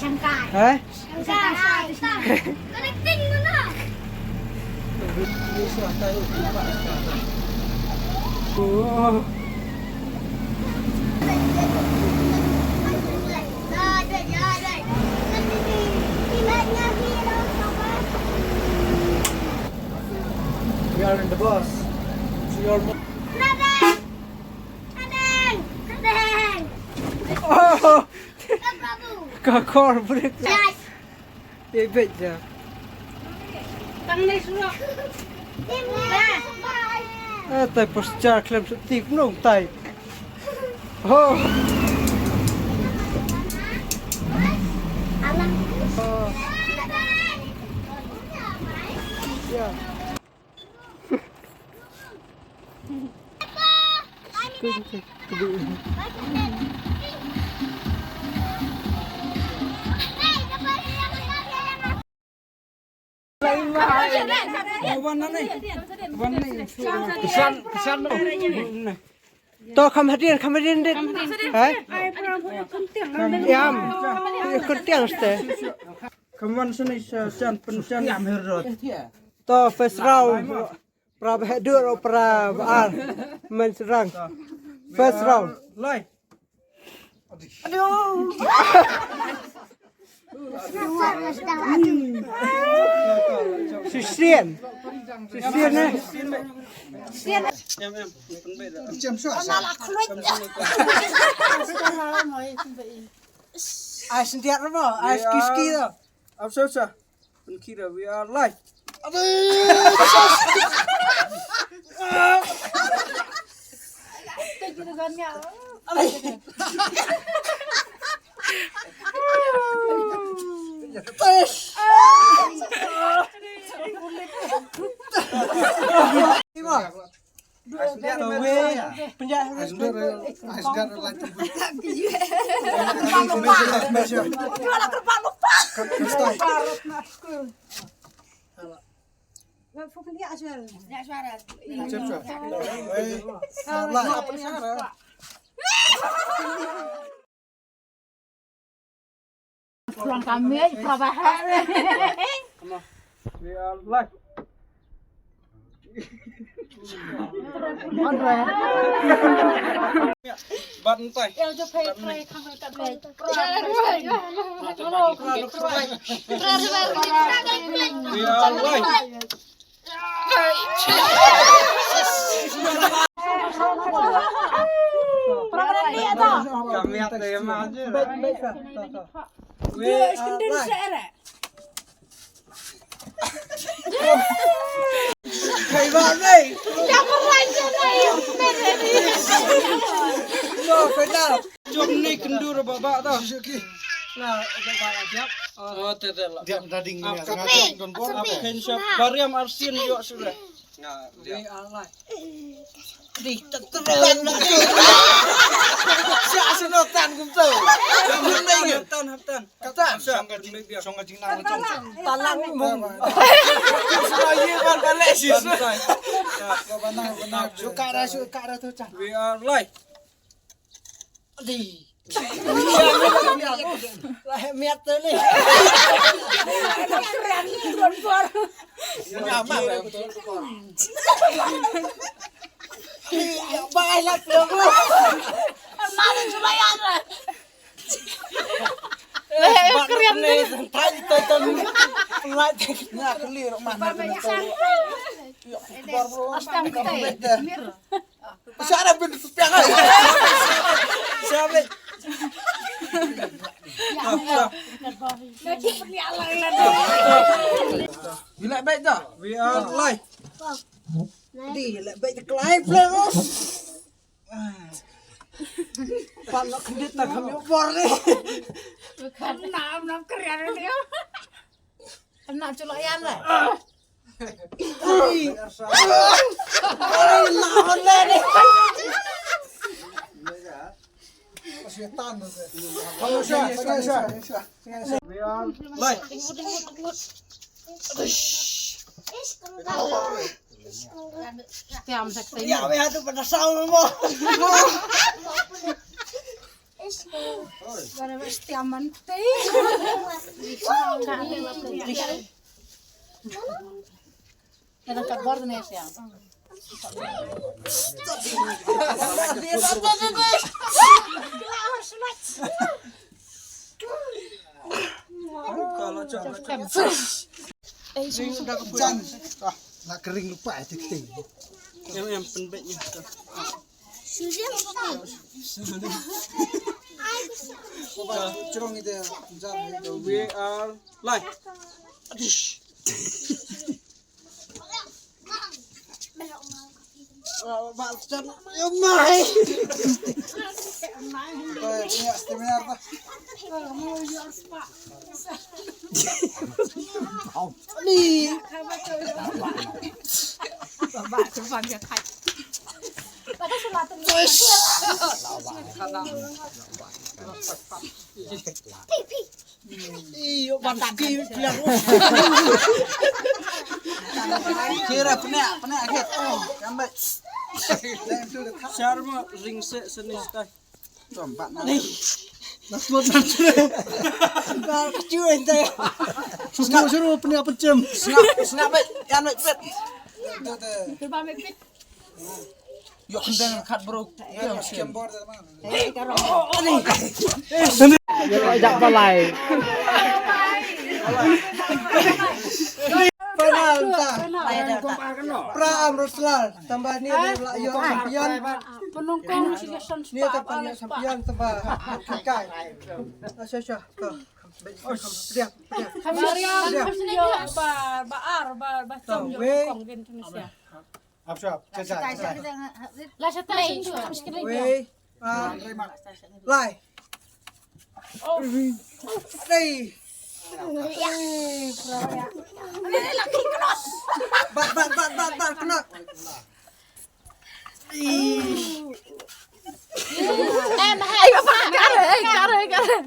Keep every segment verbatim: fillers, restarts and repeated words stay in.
Shankar. Eh? Shankar. Connecting mana? Oh. We are in the bus. So your mo- Abang! Abang! Abang! Oh! Ka kor brek. Yes. Ye bet ja. Tang nei suruh. Dah. Ah, tai pos jar klem seti nong tai. Ho. Alang. Oh. Ya. To kham hadien, kham hadien dit. Hai? Yam. Kyrtiang ste. Kaman sini sa san pen san. To first round. Pra ba dur pra ba ar. Men serang. First round. Lai. Aduh. Sisien. Sisien eh. Sisien. Ai sentiat mo, ai ski ski to. Apsa apsa. Pynkhih da, we are live. Kurang kami, kurang bahar. We are live. Bat entai. We are live. Kami ada yang maju. We are live. Hey, Bobby. No, pedal. Jom ni kendur baba tau. Suzuki. Nah, baba diap. Oh, te te la. Diap dading ni. Sepi. Sepi. Ken siap bariam arsin yo sudah. Nah, dia alai. Di teteran. Siap senotan kumtu. Haptan, haptan. Kata. Song ka jing, song ka jing nang macam. Talang mung. Sudah ye ban balik sis. Benar, benar. Suka ra, suka ra tu cah. We are live. Di. Lah miat tu ni. Bye lah tu. Mana julayan lah. Keriam ni. Tai tai tai. Lai na clear mana. Astang tai. Sara bin sepiang ai. Siapa? Bila baik dah. We are live. Di la baik dah kelai plus. Pan nok kendit na kami upor ni. Nam nam kerian ni. Kena culak yan lah. Ai, ai, na honda ni. Setan tu. Kamu sya, sya, sya, sya. Lai. Tiam sak. Ya, ya tu pada saung mo. Bara ba stiaman te. Ela ka bor ne siam. Jan. Ah, nak kering lupa ya, tik, tik. Em em, pynbeit ïa. Ba, chorong ite, jan. We are live. Adish. Ba, ba, jan. Oh my. Oi, punya stamina apa? Ni. Iyo, ban ski pilihan. Kira pene, pene akhir. Oh, kambai. Sharma ring se seni stai. Nasmut nasmut. Suru suru penia pencem. Sengap sengap bet, kan bet bet. Yo kendang kat bro. Yo skembor. Yo jak balai. Penalta. Pra arm wrestler. Tambah ni dia lah yo champion. Penungkong sila san. Ni tak pernah sampian tebak. Kai. Asya asya. Pediap pediap. Kamariam. Ba ba ar ba ba chong yo kong gen Tunisia. Ap shop. Cecai cecai. La shatai. Wei. Lai. Dei. Bat bat bat bat bat kena. Em hai ba kare kare kare.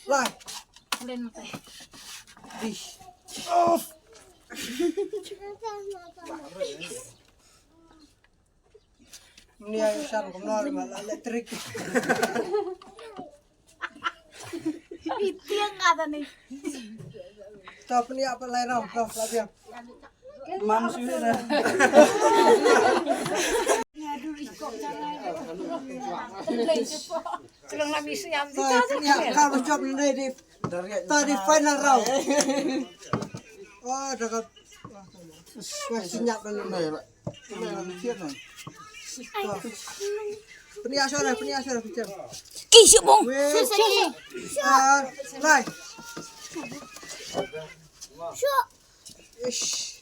Lai. Mnia isan kumno le ma la electric. Itiang ada ni. Top ni apa lai ram, top lagi. Mam sui na. Ngadu ikok jangan. Kelong lagi siam. Top ni apa kau cop ni di. Tadi final round. Oh, dah kau. Wah, senyap dan lembut. Penia suara, penia suara pecah. Ki syuk bong. Weh. Ah, lai. Ish.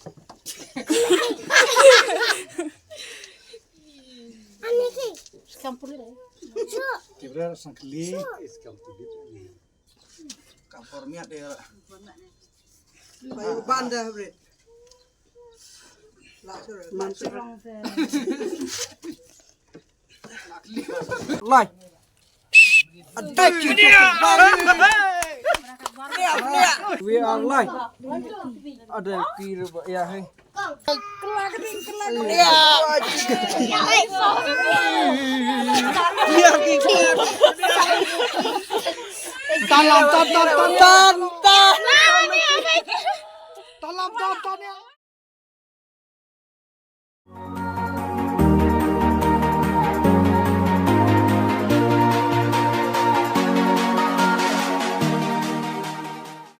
Sekam pulit. Kibra sangkli. Sekam pulit. Kampor miat dia. Bayu banda brit. Lai. Attack you. We are live. Ada kira ya hai. Talam tan tan tan tan tan. Talam tan tan ya.